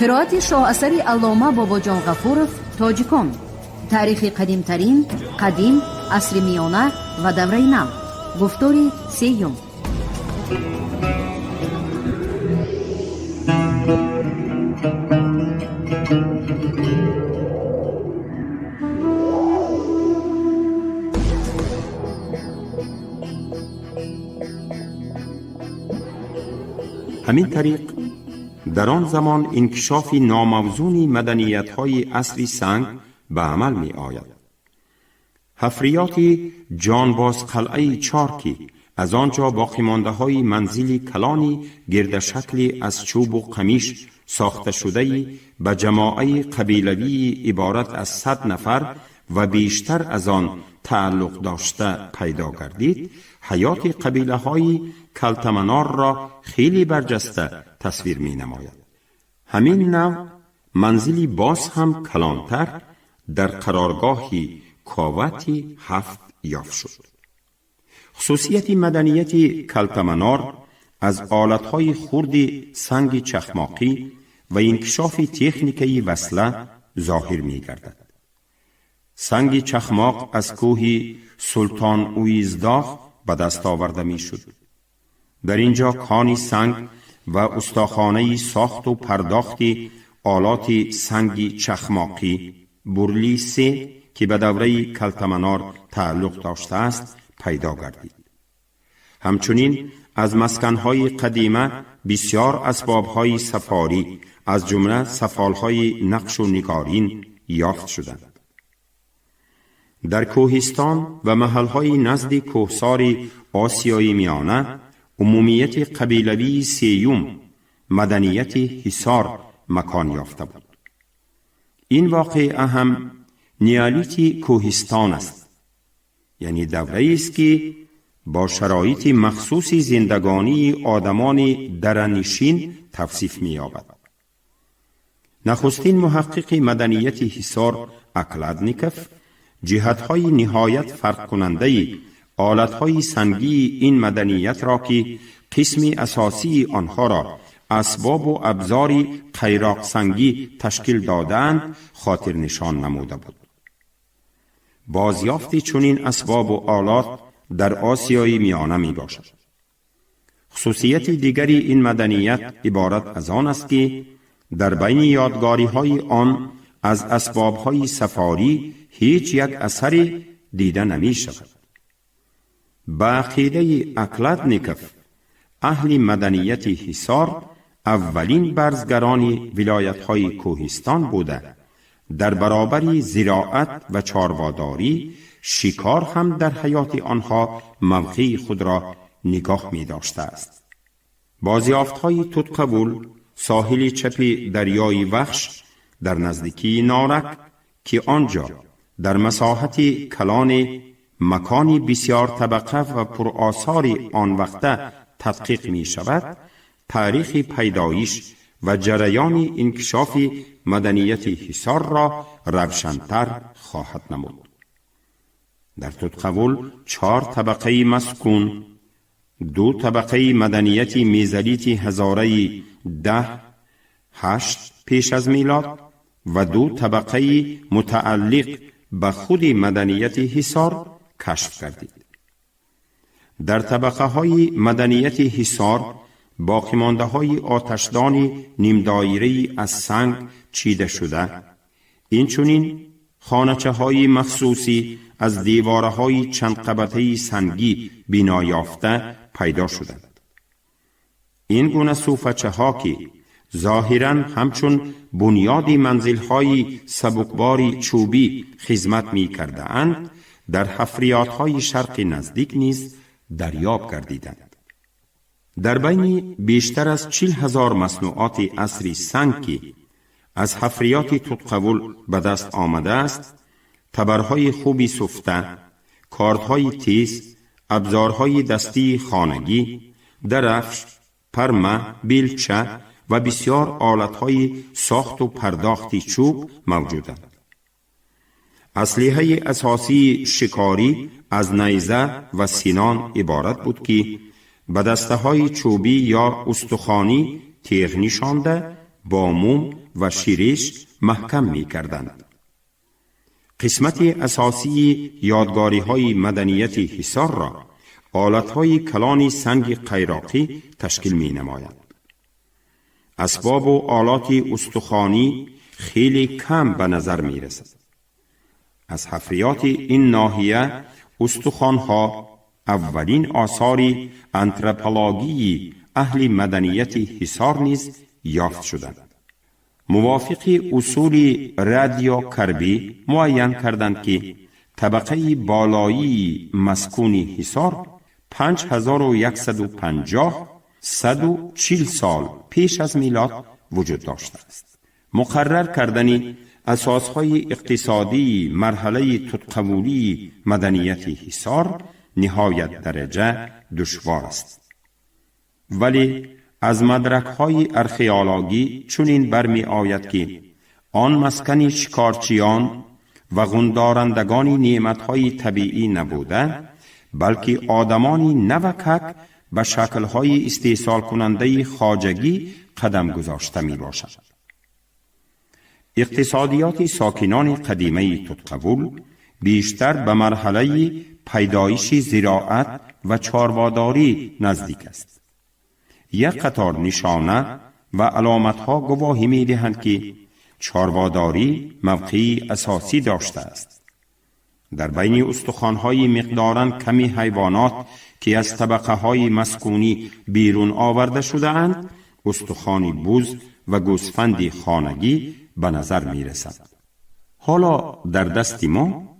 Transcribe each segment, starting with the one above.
Қироати шоҳасари Аллома Бобоҷон Ғафуров «Тоҷикон. Таърихи қадимтарин, қадим, асри миёна ва давраи нав». Гуфтори сеюм. Ҳамин тариқ, дар он замон инкишофи номавзуни маданиятҳои асри санг ба амал меояд. Ҳафриёти Ҷонбозқалъаи чор, ки аз он ҷо боқимондаҳои манзили калони гирдашакли аз чӯбу қамиш сохташудаи ба ҷамоаи қабилавии иборат аз 100 нафар ва бештар аз он тааллуқ дошта пайдо гардид, ҳаёти қабилаҳои Калтаманорро хеле барҷаста тасвир менамояд. Ҳамин навъ манзили боз ҳам калонтар дар қароргоҳи Ковати ҳафт ёфт шуд. Хусусияти маданияти Калтаманор аз олатҳои хурди санги чахмоқӣ ва инкишофи техникаи васла зоҳир мегардад. Санги чахмоқ аз кӯҳи Султон Уиздоғ ба даст оварда мешуд. Дар ин ҷо кони санг ва устохонаи сохту пардохти олоти санги чахмоқӣ Бурли се, ки ба давраи Калтаманор тааллуқ доштааст, пайдо гардид. Ҳамчунин аз масканҳои қадима бисёр асбобҳои сафорӣ, аз ҷумла сафолҳои нақшу нигорин ёфт шуданд. Дар кӯҳистон ва маҳалҳои назди кӯҳсори Осиёи Миёна умумияти қабилавии сеюм, маданияти Ҳисор, макон ёфта буд. Ин воқеа ҳам неолити кӯҳистон аст, яъне давраест, ки бо шароити махсуси зиндагонии одамони даранишин тавсиф меёбад. Нахустин муҳаққиқи маданияти Ҳисор Акладников ҷиҳатҳои ниҳоят фарқкунандаи олатҳои сангии ин маданиятро, ки қисми асосии онҳоро асбобу абзори қайроқсангӣ ташкил додаанд, хотирнишон намуда буд. Бозёфти чунин асбобу олот дар Осиёи Миёна мебошад. Хусусияти дигари ин маданият иборат аз он аст, ки дар байни ёдгориҳои он аз асбобҳои сафорӣ ҳеҷ як асаре дида намешавад. Ба ақидаи Акладников, аҳли маданияти Ҳисор аввалин барзгарони вилоятҳои кӯҳистон буда, дар баробари зироат ва чорводорӣ шикор ҳам дар ҳаёти онҳо мавқеи худро нигоҳ медоштааст. Бозёфтҳои Тутқабул, соҳили чапи дарёи Вахш дар наздикии Норак, ки он ҷо дар масоҳати калони макони бисёр табақа ва пуросори он вақта тадқиқ мешавад, таърихи пайдоиш ва ҷараёни инкишофи маданияти Ҳисорро равшантар хоҳад намуд. Дар Тутқавул чор табақаи маскун, ду табақаи маданияти мезолити ҳазораи 10-8 пеш аз милод ва ду табақаи мутааллиқ ба худи маданияти Ҳисор кашф гардид. Дар табақаҳои маданияти Ҳисор боқимондаҳои оташдони нимдоираи аз санг чида шуда, инчунин хоначаҳои махсусӣ аз девораҳои чандқабатаи сангӣ бино ёфта пайдо шуданд. Ин гуна суфачаҳо, ки зоҳиран ҳамчун бунёди манзилҳои сабукбори чӯбӣ хизмат мекардаанд, дар ҳафриётҳои Шарқи Наздик низ дарёб гардиданд. Дар байни бештар аз 40 000 маснуоти асри санг, ки аз ҳафриёти Тутқавул ба даст омадааст, табарҳои хуби суфта, кордҳои тез, абзорҳои дастии хонагӣ, дарафш, парма, белча ва бисёр олатҳои сохту пардохти чӯб мавҷуданд. Аслиҳаи асосии шикорӣ аз найза ва синон иборат буд, ки ба дастаҳои чӯбӣ ё устухонӣ теғ нишонда, با موم و شیرش محکم می کردند. قسمت اساسی یادگاری های مدنیت حصار را آلت های کلان سنگ قیراقی تشکیل می نماید. اسباب و آلات استخوانی خیلی کم به نظر می رسد. از حفریات این ناحیه استخوانها اولین آثار انترپولوژی اهل مدنیت حصار نیز یافت شدند. موافق اصول رادیوکربی معین کردند که طبقه بالایی مسکون حصار 5150 140 سال پیش از میلاد وجود داشته است. مقرر کردن اساسهای اقتصادی مرحله تتقولی مدنیت حصار نهایت درجه دشوار است. ولی از مدرک‌های ارخیولوژی چنین برمی آید که آن مسکن شکارچیان و غندارندگان نعمت‌های طبیعی نبوده، بلکه آدمانی نوکک به شکل‌های استحصال کننده خواجگی قدم گذاشته می باشد. اقتصادیات ساکنان قدیمه تتقبول بیشتر به مرحله پیدایش زراعت و چارواداری نزدیک است. یک قطار نشانه و علامتها گواهی می دهند که چارواداری موقعی اساسی داشته است. در بین استخوان‌های مقداراً کمی حیوانات که از طبقه های مسکونی بیرون آورده شده اند، استخوان بز و گوسفند خانگی به نظر می رسد. حالا در دست ما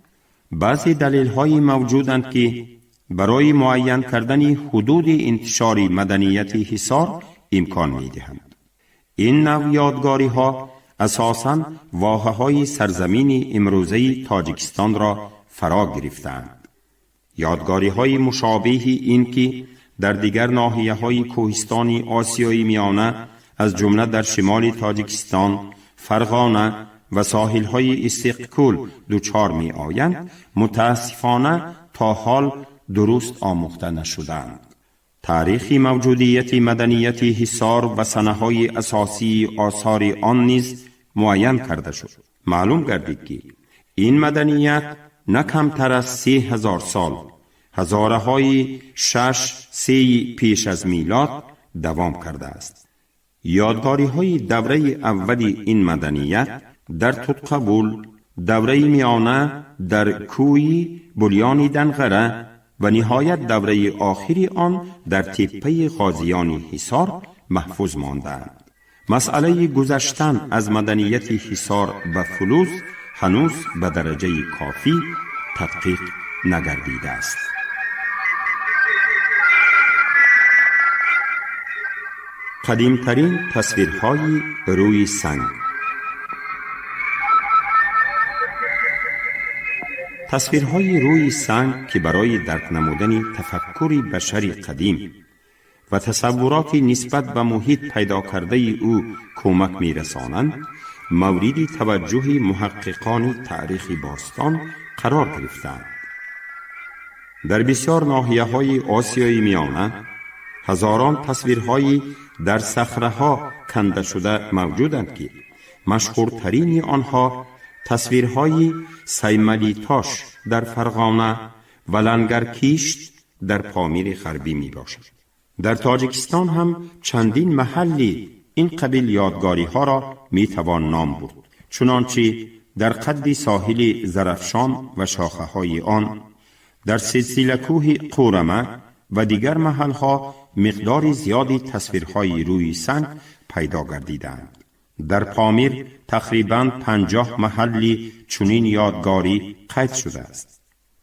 بعضی دلیل های موجودند که برای معین کردن حدود انتشار مدنیت حصار امکان می دهند. این نوع یادگاری ها اساساً واحه های سرزمین امروزه تاجیکستان را فرا گرفتند. یادگاری های مشابه این که در دیگر ناحیه های کوهستان آسیای میانه از جمله در شمال تاجیکستان، فرغانه و ساحل های استقکول دچار می آیند، متاسفانه تا حال درست آموخته نشدند. تاریخ موجودیت مدنیت حصار و سنه اساسی آثار آن نیز معین کرده شد. معلوم گردید که این مدنیت نه کمتر از 3000 سال، هزاره های 6-3 پیش از میلاد دوام کرده است. یادگاری های دوره اولی این مدنیت در تتقبول، دوره میانه در کوی بلیان دنغره و نهایت دوره آخری آن در تپه غازیان حصار محفوظ ماندند. مسئله گذشتن از مدنیت حصار به فلوز هنوز به درجه کافی تدقیق نگردیده است. قدیمترین تصویرهای روی سنگ. تصویرهای روی سنگ که برای درک نمودن تفکر بشر قدیم و تصورات نسبت به محیط پیدا کرده او کمک می رسانند، مورد توجه محققان تاریخ باستان قرار گرفتند. در بسیار ناحیه های آسیای میانه هزاران تصویرهای در صخره ها کنده شده موجودند که مشهورترین آنها تصویرهای سیملیتاش در فرغانه و لنگرکیشت در پامیر غربی می باشد. در تاجیکستان هم چندین محلی این قبیل یادگاری ها را می توان نام برد، چنانچه در قد ساحل زرفشان و شاخه های آن، در سلسله کوه قورمه و دیگر محل ها مقدار زیادی تصویرهای روی سنگ پیدا گردیدند. در پامیر تقریباً 50 محلی چنین یادگاری قید شده است.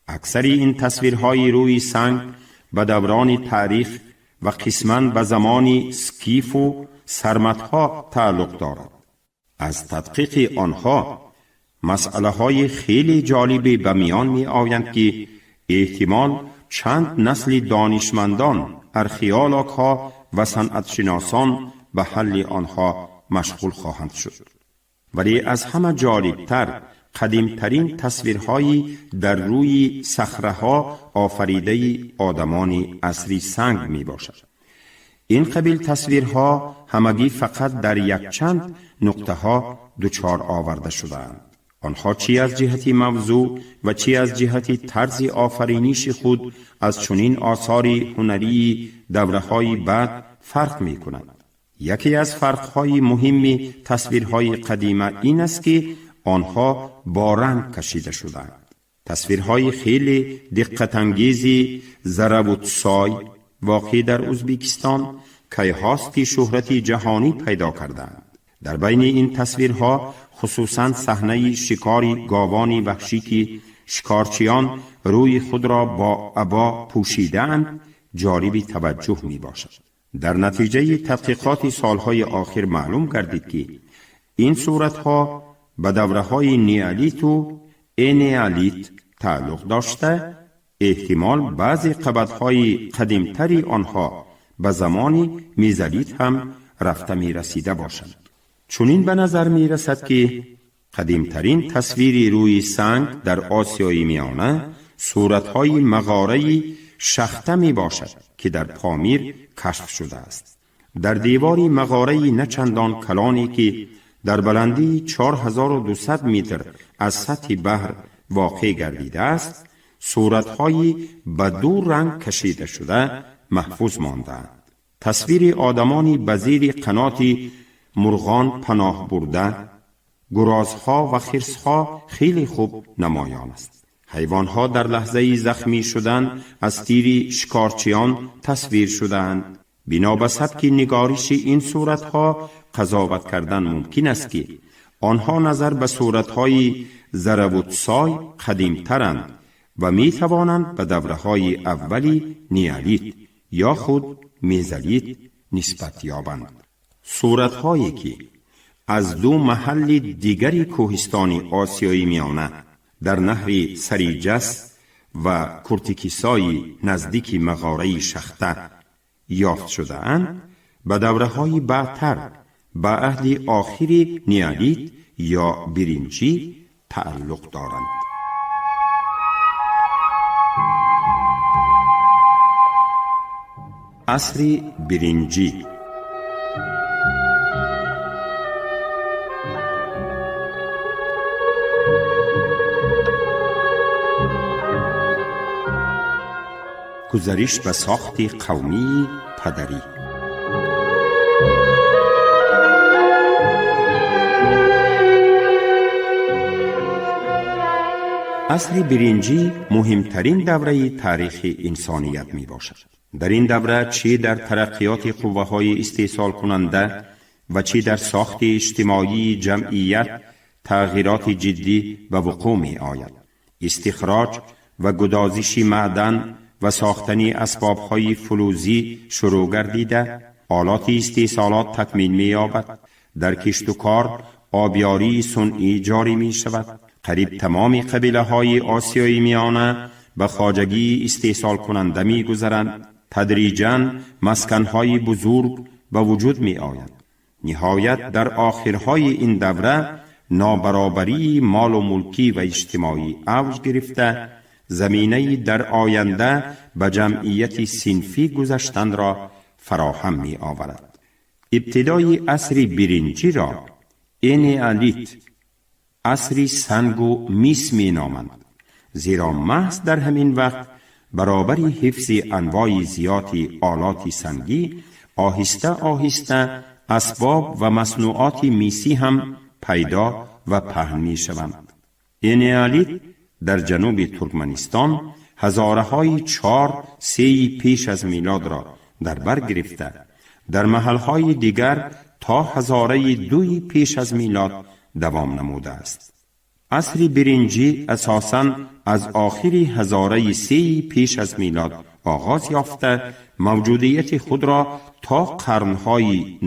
اکثر این تصویرهای روی سنگ به دوران تاریخ و قسماً به زمان سکیف و سرمتها تعلق دارد. از تدقیق آنها مسئله های خیلی جالبی به میان می آیند که احتمال چند نسل دانشمندان، ارخیولوگ ها و صنعتشناسان به حل آنها مشغول خواهند شد. ولی از همه جالبتر قدیمترین تصویرهایی در روی صخره‌ها آفریده آدمان عصری سنگ می باشد. این قبیل تصویرها همگی فقط در یک چند نقطه ها دچار آورده شده‌اند. آنها چی از جهت موضوع و چی از جهت طرز آفرینش خود از چنین آثار هنری دوره‌های بعد فرق می‌کنند. یکی از فرق‌های مهم تصویرهای قدیمه این است که آنها با رنگ کشیده شدند. تصویرهای خیلی دقت انگیزی زربوتسای واقع در ازبکستان کیهاست که شهرت جهانی پیدا کردند. در بین این تصویرها خصوصا صحنه شکار گاوان وحشی که شکارچیان روی خود را با عبا پوشیدند جالب توجه می باشد. در نتیجه تحقیقات سالهای آخر معلوم گردید که این صورتها به دوره‌های نیالیت و انیالیت تعلق داشته، احتمال بعضی قبط‌های قدیمتری آنها به زمان میزالیت هم رفته می رسیده باشند. چنین به نظر می رسد که قدیمترین تصویر روی سنگ در آسیای میانه صورتهای مغاره شخته می باشد که در پامیر کشف شده است. در دیوار مغاره نچندان کلانی که در بلندی 4200 متر از سطح بحر واقع گردیده است، صورتهایی به دو رنگ کشیده شده محفوظ ماندند. تصویر آدمانی به زیر قنات مرغان پناه برده، گرازها و خرسها خیلی خوب نمایان است. حیوانها در لحظه زخمی شدن از تیر شکارچیان تصویر شدند. بنا به سبک نگارش این صورتها قضاوت کردن ممکن است که آنها نظر به صورتهای زربوتسای قدیمترند و می توانند به دوره‌های اولی نیالیت یا خود میزالیت نسبت یابند. صورتهایی که از دو محل دیگری کوهستان آسیای میانه در نهر سریجس و کورتیکیسای نزدیک مغاره شخته یافت شده اند، به دوره‌های بعدتر به عهد آخر نیالیت یا برنجی تعلق دارند. عصر برنجی. گذرش به ساخت قومی پدری. عصر برنجی مهمترین دوره تاریخ انسانیت می باشد. در این دوره چه در ترقیات قوه های استحصال کننده و چه در ساخت اجتماعی جمعیت تغییرات جدی به وقوع می آید. استخراج و گدازش معدن و ساختن اسباب‌های فلوزی شروع گردیده، آلات استحصالات تکمیل می‌یابد. در کشت و کار آبیاری صنعی جاری می‌شود. قریب تمام قبیله‌های آسیای میانه به خواجگی استحصال کننده می‌گذرند. تدریجاً مسکن‌های بزرگ به وجود می‌آیند. نهایت در آخرهای این دوره نابرابری مال و ملکی و اجتماعی اوج گرفته، زمینه در آینده به جمعیت صنفی گذشتن را فراهم می آورد. ابتدای عصر برنجی را انیالیت، عصر سنگ و میس می نامند، زیرا محض در همین وقت برابر حفظ انواع زیاد آلات سنگی آهسته آهسته اسباب و مصنوعات میسی هم پیدا و پهن می شوند. انیالیت در جنوب ترکمنستان هزارهای 4-3 پیش از میلاد را در بر گرفته، در محلهای دیگر تا هزاره 2 پیش از میلاد دوام نموده است. عصر برنجی اساساً از آخر هزاره 3 پیش از میلاد آغاز یافته، موجودیت خود را تا قرنهای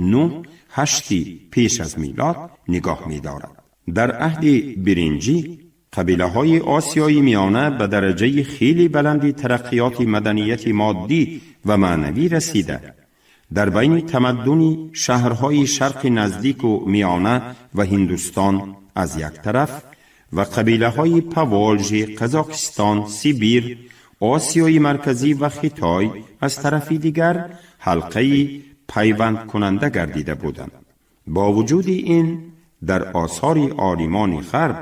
9-8 پیش از میلاد نگاه می دارد. در عهد برنجی قبیله های آسیای میانه به درجه خیلی بلندی ترقیات مدنیت مادی و معنوی رسیده. در بین تمدن شهرهای شرق نزدیک و میانه و هندوستان از یک طرف و قبیله های پاولژ، قزاقستان، سیبیر، آسیای مرکزی و خیتای از طرف دیگر حلقه пайвандкунанда гардида буданд. Бо вуҷуди ин, дар осори олимони ғарб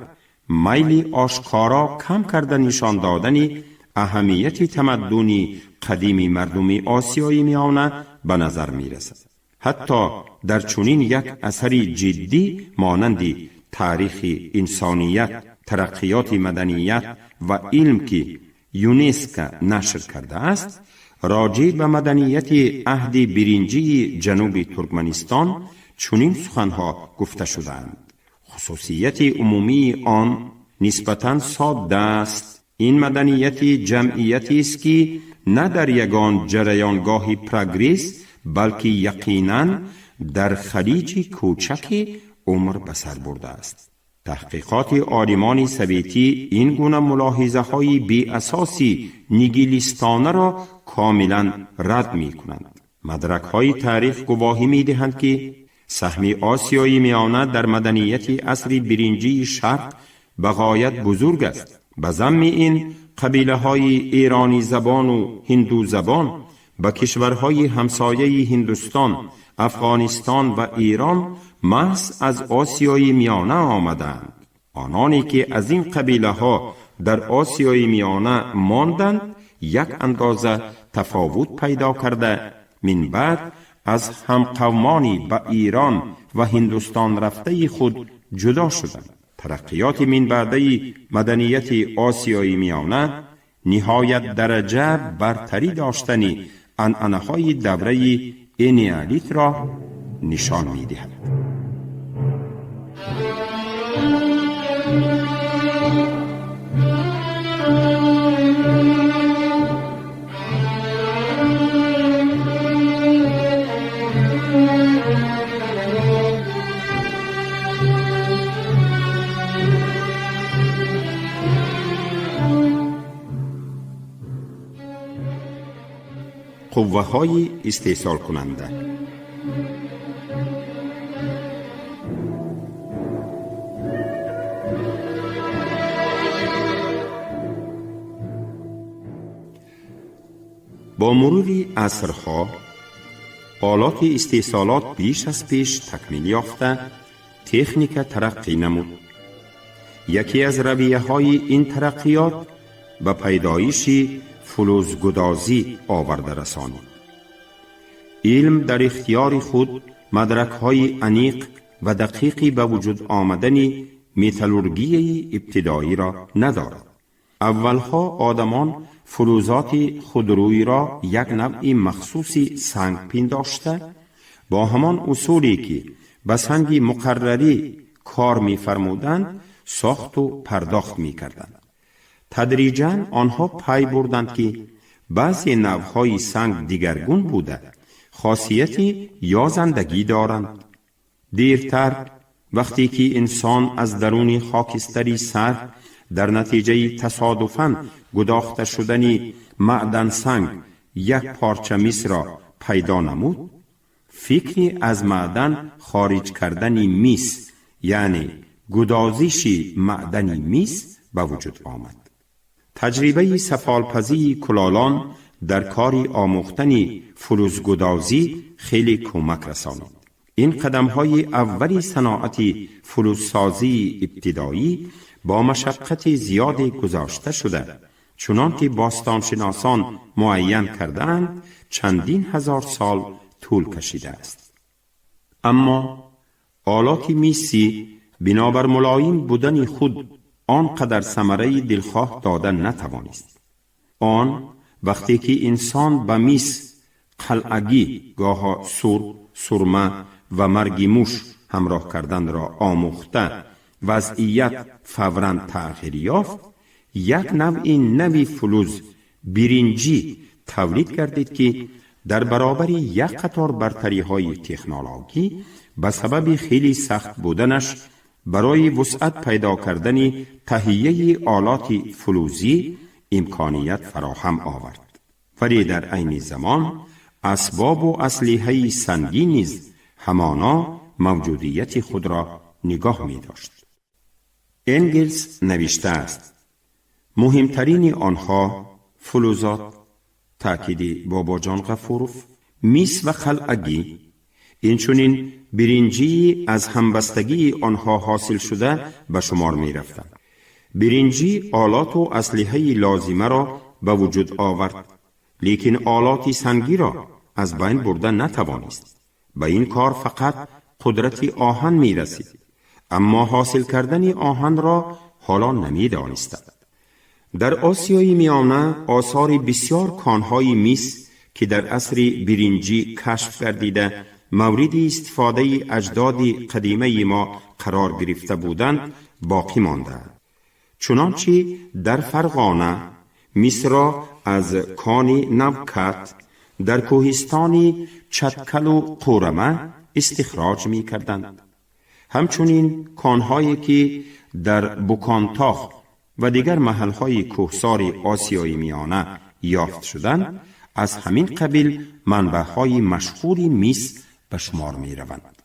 майли ошкоро кам карда нишон додани аҳамияти тамаддуни қадими мардуми Осиёи Миёна ба назар мерасад. Ҳатто дар чунин як асари ҷиддӣ монанди Таърихи инсоният, тараққиёти маданият ва илм, ки ЮНЕСКО нашр кардааст, роҷеъ ба маданияти аҳди биринҷии ҷануби Туркманистон чунин суханҳо гуфта шудаанд: хусусияти умумии он нисбатан содда аст. Ин маданияти ҷамъиятест, ки на дар ягон ҷараёнгоҳи прогресс, балки яқинан дар халиҷи кӯчаке умр ба сар бурдааст. Таҳқиқоти олимони советӣ ин гуна мулоҳизаҳои беасоси нигилистонаро комилан рад мекунанд. Мадракҳои таърих гувоҳӣ медиҳанд, ки саҳми Осиёи Миёна дар маданияти асри биринҷии Шарқ ба ғоят бузург аст. Ба замми ин, қабилаҳои эронӣзабону ҳиндузабон ба кишварҳои ҳамсояи Ҳиндустон, Афғонистон ва Эрон маҳз аз Осиёи Миёна омадаанд. Ононе ки аз ин қабилаҳо дар Осиёи Миёна монданд, як андоза тафовут пайдо карда, минбаъд аз ҳамқавмони ба Эрон ва Ҳиндустон рафтаи худ ҷудо шуданд. Тараққиёти минбаъдаи маданияти Осиёи Миёна ниҳоят дараҷа бартарӣ доштани анъанаҳои давраи энеолитро нишон медиҳад. Қувваҳои истеҳсолкунанда. Бо мурури асрҳо олоти истеҳсолот беш аз пеш такмил ёфта, техника тараққӣ намуд. Яке аз равияҳои ин тараққиёт ба пайдоиши фулузгудозӣ оварда расонид. Илм дар ихтиёри худ мадракҳои аниқ ва дақиқи ба вуҷуд омадани металлургияи ибтидоиро надорад. Аввалҳо одамон фулузоти худрӯйро як навъи махсуси санг пиндошта, бо ҳамон усуле ки ба санги муқаррарӣ кор мефармуданд, сохту пардохт мекарданд. Тадриҷан онҳо пай бурданд, ки баъзе навъҳои санг дигаргун буда, хосияти ёзандагӣ доранд. Дертар, вақте ки инсон аз даруни хокистари сард дар натиҷаи тасодуфан гудохта шудани маъдансанг як порча мисро пайдо намуд, фикри аз маъдан хориҷ кардани мис, яъне гудозиши маъдани мис ба вуҷуд омад. Таҷрибаи сафолпазии кулолон дар кори омӯхтани фулузгудозӣ хеле кӯмак расонид. Ин қадамҳои аввали саноати фулузсозии ибтидоӣ бо машаққати зиёде гузошта шуда, чунон ки бостоншиносон муайян кардаанд, чандин ҳазор сол тӯл кашидааст. Аммо олоти мисӣ бинобар мулоим будани худ он қадар самараи дилхоҳ дода натавонист. Он вақте ки инсон ба мис қалъагӣ, гоҳо сурб, сурма ва марги муш ҳамроҳ карданро омӯхта, вазъият фавран тағйир ёфт. Як навъи нави фулуз, биринҷӣ, тавлид гардид, ки дар баробари як қатор бартариҳои технологӣ ба сабаби хеле сахт буданаш барои вусъат пайдо кардани таҳияи олоти фулузӣ имконият фароҳам овард, вале дар айни замон асбобу аслиҳаи сангӣ низ ҳамоно мавҷудияти худро нигоҳ медошт. Энгелс навиштааст: муҳимтарини онҳо фулузот, таъкиди Бобоҷон Ғафуров, Мис ва қалъагӣ, инчунин биринҷии аз ҳамбастагии онҳо ҳосил шуда ба шумор мерафтанд. Биринҷӣ олоту аслиҳаи лозимаро ба вуҷуд овард, лекин олоти сангиро аз байн бурда натавонист. Ба ин кор фақат қудрати оҳан мерасид, аммо ҳосил кардани оҳанро ҳоло намедонистанд. Дар Осиёи Миёна осори бисёр конҳои мис, ки дар асри биринҷӣ кашф гардида, мавриди истифодаи аҷдоди қадимаи мо қарор гирифта буданд, боқӣ мондаанд. Чунончи дар Фарғона мисро аз кони Навкат дар кӯҳистони Чаткалу Қурама истихроҷ мекарданд. Ҳамчунин конҳое ки дар Буконтоғ ва дигар маҳалҳои кӯҳсори Осиёи Миёна ёфт шуданд, аз ҳамин қабил манбаъҳои машҳури мис ба шумор мераванд.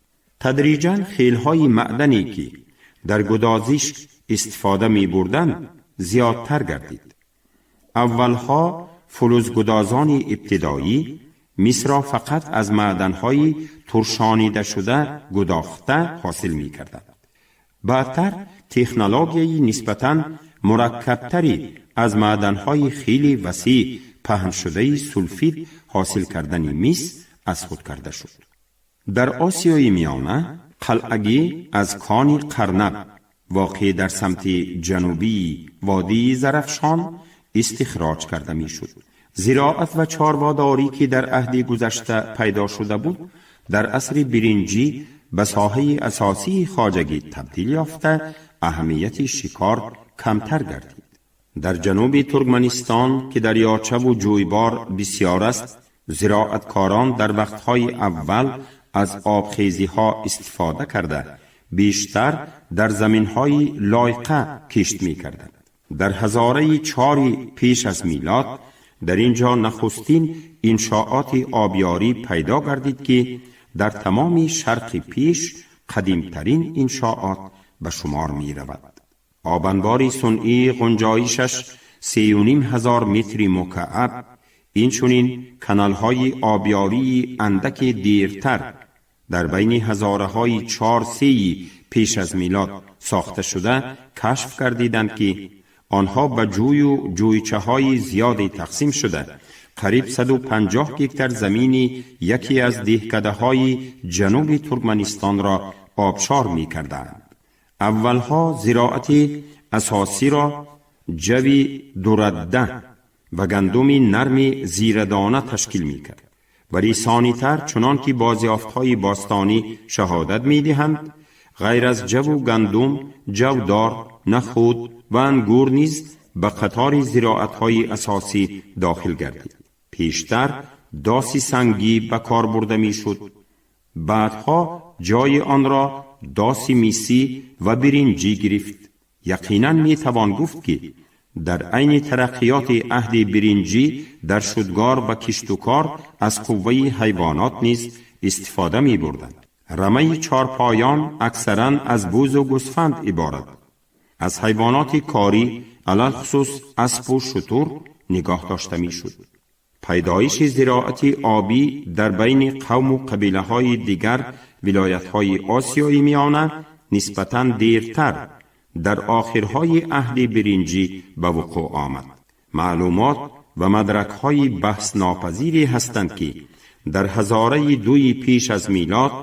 Тадриҷан хелҳои маъдане ки дар гудозиш истифода мебурданд зиёдтар гардид. Аввалҳо фулузгудозони ибтидоӣ мисро фақат аз маъданҳои туршонидашуда гудохта ҳосил мекарданд. Баъдтар технологияи нисбатан мураккабтари аз маъданҳои хеле васеъ паҳншудаи сулфид ҳосил кардани мис аз худ карда шуд. Дар Осиёи Миёна қалъагӣ аз кони Қарнаб, воқеъ дар самти ҷанубии водии Зарафшон, истихроҷ карда мешуд. Зироат ва чорводорӣ, ки дар аҳди гузашта пайдо шуда буд, дар асри биринҷӣ ба соҳаи асосии хоҷагӣ табдил ёфта, аҳамияти шикор камтар гардид. Дар ҷануби Туркманистон, ки дарёчаву ҷӯйбор бисёр аст, зироаткорон дар вақтҳои аввал аз обхезиҳо истифода карда, бештар дар заминҳои лойқа кишт мекарданд. Дар ҳазораи чори пеш аз милод дар ин ҷо нахустин иншооти обёрӣ пайдо гардид, ки дар тамоми Шарқи Пеш қадимтарин иншоот ба шумор меравад. Обанбори сунъӣ ғунҷоишаш 3,5 ҳазор метри мукааб, инчунин каналҳои обёрии андаке дертар дар байни ҳазораҳои чор сеи пеш аз милод сохта шуда кашф гардиданд, ки онҳо ба ҷӯю ҷӯйчаҳои зиёде тақсим шуда, қариб 150 гектар замини яке аз деҳкадаҳои ҷануби Туркманистонро обшор мекарданд. Аввалҳо зироати асосиро ҷави дурадда ва гандуми нарми зирадона ташкил мекард, вале сонитар, чунон ки бозёфтҳои бостонӣ шаҳодат медиҳанд, ғайр аз ҷаву гандум, ҷавдор, нахуд ва ангур низ ба қатори зироатҳои асосӣ дохил гардид. Пештар доси сангӣ ба кор бурда мешуд, баъдҳо ҷои онро доси мисӣ ва биринҷӣ гирифт. Яқинан метавон гуфт, ки дар айни тараққиёти аҳди биринҷӣ дар шудгор ва киштукор аз қувваи ҳайвонот низ истифода мебурданд. Рамаи чорпоён аксаран аз бузу гӯсфанд иборат буд. Аз ҳайвоноти корӣ, алалхусус аспу шутур, нигоҳ дошта мешуд. Пайдоиши зироати обӣ дар байни қавму қабилаҳои дигар вилоятҳои Осиёи Миёна нисбатан дертар, дар охирҳои аҳди биринҷӣ ба вуқӯъ омад. Маълумот ва мадракҳои баҳснопазире ҳастанд, ки дар ҳазораи дуи пеш аз милод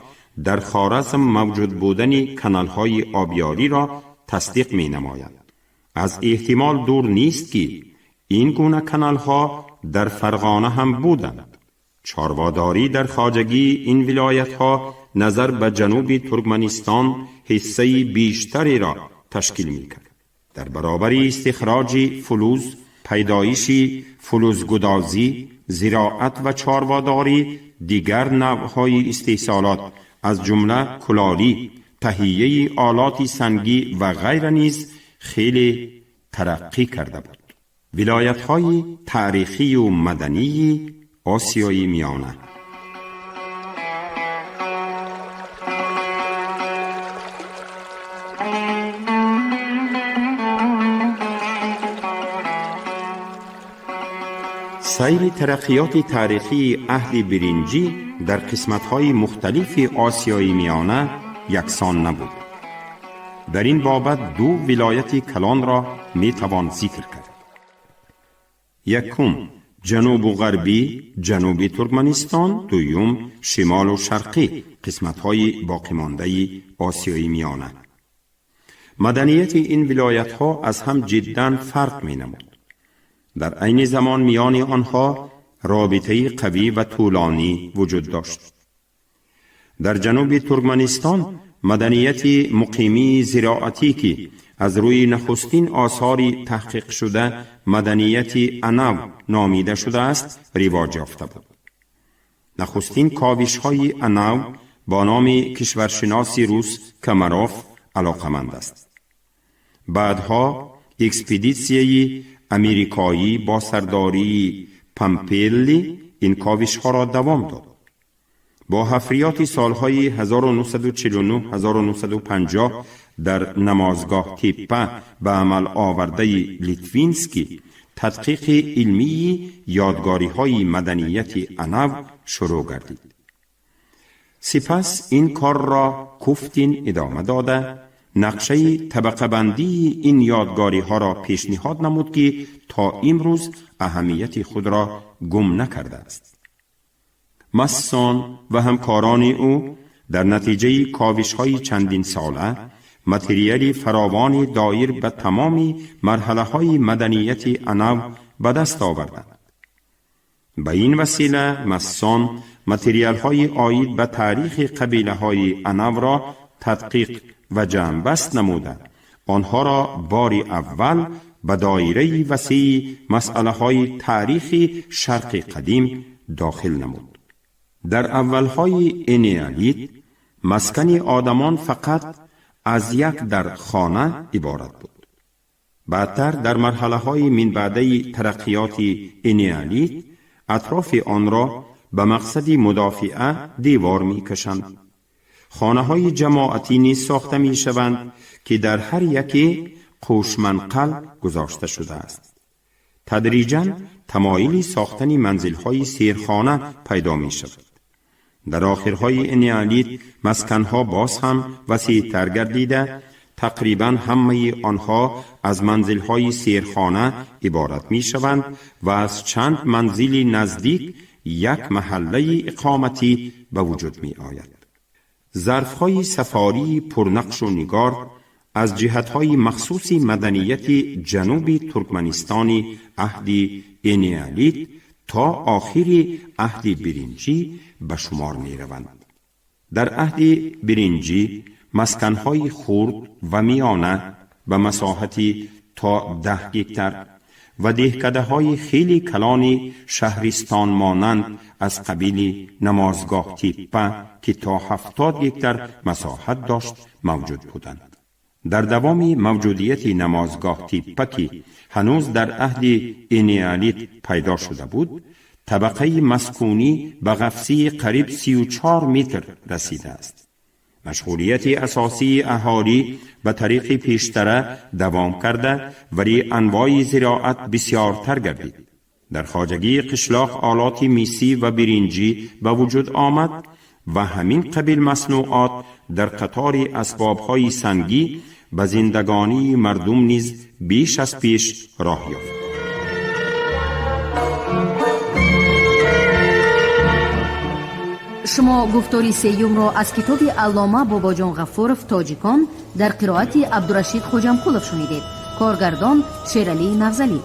дар Хоразм мавҷуд будани каналҳои обёриро тасдиқ менамоянд. Аз эҳтимол дур нест, ки ин гуна каналҳо дар Фарғона ҳам буданд. Чорводорӣ дар хоҷагии ин вилоятҳо назар ба ҷануби Туркманистон ҳиссаи бештареро ташкил мекард. Дар баробари истихроҷи фулуз, пайдоиши фулузгудозӣ, зироат ва чорводорӣ, дигар навъҳои истеҳсолот, аз ҷумла кулолӣ, таҳияи олоти сангӣ ва ғайра низ хеле тараққӣ карда буд. Вилоятҳои таърихию мадании Осиёи Миёна. Сайри тараққиёти таърихии аҳди биринҷӣ дар қисматҳои мухталифи Осиёи Миёна яксон набуд. Дар ин бобат ду вилояти калонро метавон зикр кард. Якум, ҷанубу ғарбӣ, ҷануби Туркманистон, дуюм, шимолу шарқӣ, қисматҳои боқимондаи Осиёи Миёна. Маданияти ин вилоятҳо аз ҳам ҷиддан фарқ менамуд. Дар айни замон миёни онҳо робитаи қавӣ ва тӯлонӣ вуҷуд дошт. Дар ҷануби Туркманистон маданияти муқимии зироатӣ, ки аз рӯи нахустин осори таҳқиқшуда маданияти Анав номида шудааст, ривоҷ ёфта буд. Нахустин ковишҳои Анав бо номи кишваршиноси рус Комаров алоқаманд аст. Баъдҳо экспедитсияи америкоӣ бо сардории Пампелли ин ковишҳоро давом дод. Бо ҳафриёти солҳои 1949-1950 дар Намозгоҳ Теппа ба амал овардаи Литвинский тадқиқи илмии ёдгориҳои маданияти Анав шурӯъ гардид. Сипас ин корро Куфтин идома дода, нақшаи табақабандии ин ёдгориҳоро пешниҳод намуд, ки то имрӯз аҳамияти худро гум накардааст. Массон ва ҳамкорони ӯ дар натиҷаи ковишҳои чандинсола материали фаровони доир ба тамоми марҳалаҳои маданияти Анав ба даст оварданд. Ба ин васила Массон материалҳои оид ба таърихи қабилаҳои Анавро тадқиқ ва ҷамъбаст намуда, онҳоро бори аввал ба доираи васеи масъалаҳои таърихи Шарқи Қадим дохил намуд. Дар аввалҳои энеолит маскани одамон фақат аз як дар хона иборат буд. Баъдтар, дар марҳалаҳои минбаъдаи тараққиёти энеолит, атрофи онро ба мақсади мудофиа девор мекашанд. Хонаҳои ҷамоатӣ низ сохта мешаванд, ки дар ҳар яке қӯшманқал гузошта шудааст. Тадриҷан тамоили сохтани манзилҳои серхона пайдо мешавад. Дар охирҳои энеолит масканҳо боз ҳам васеътар гардида, тақрибан ҳамаи онҳо аз манзилҳои серхона иборат мешаванд ва аз чанд манзили наздик як маҳаллаи иқоматӣ ба вуҷуд меояд. Зарфҳои сафории пурнақшу нигор аз ҷиҳатҳои махсуси маданияти ҷануби Туркманистони аҳди энеолит то охири аҳди биринҷӣ ба шумор мераванд. Дар аҳди биринҷӣ масканҳои хурд ва миёна ба масоҳати то 10 гектар ва деҳкадаҳои хеле калони шаҳристонмонанд аз қабили Намозгоҳ Теппа, ки то 70 гектар масоҳат дошт, мавҷуд буданд. Дар давоми мавҷудияти Намозгоҳ Теппа, ки ҳанӯз дар аҳди энеолит пайдо шуда буд, табақаи маскунӣ ба ғафсии қариб 34 метр расидааст. Машғулияти асосии аҳолӣ ба тариқи пештара давом карда, вале анвои зироат бисёртар гардид. Дар хоҷагии қишлоқ олоти мисӣ ва биринҷӣ ба вуҷуд омад ва ҳамин қабил маснуот дар қатори асбобҳои сангӣ ба зиндагонии мардум низ беш аз пеш роҳ ёфт. Шумо гуфтори сеюмро аз китоби аллома Бобоҷон Ғафуров «Тоҷикон» дар қироати Абдурашид Хоҷамқулов шунидед. Коргардон Шералӣ Навзалӣ.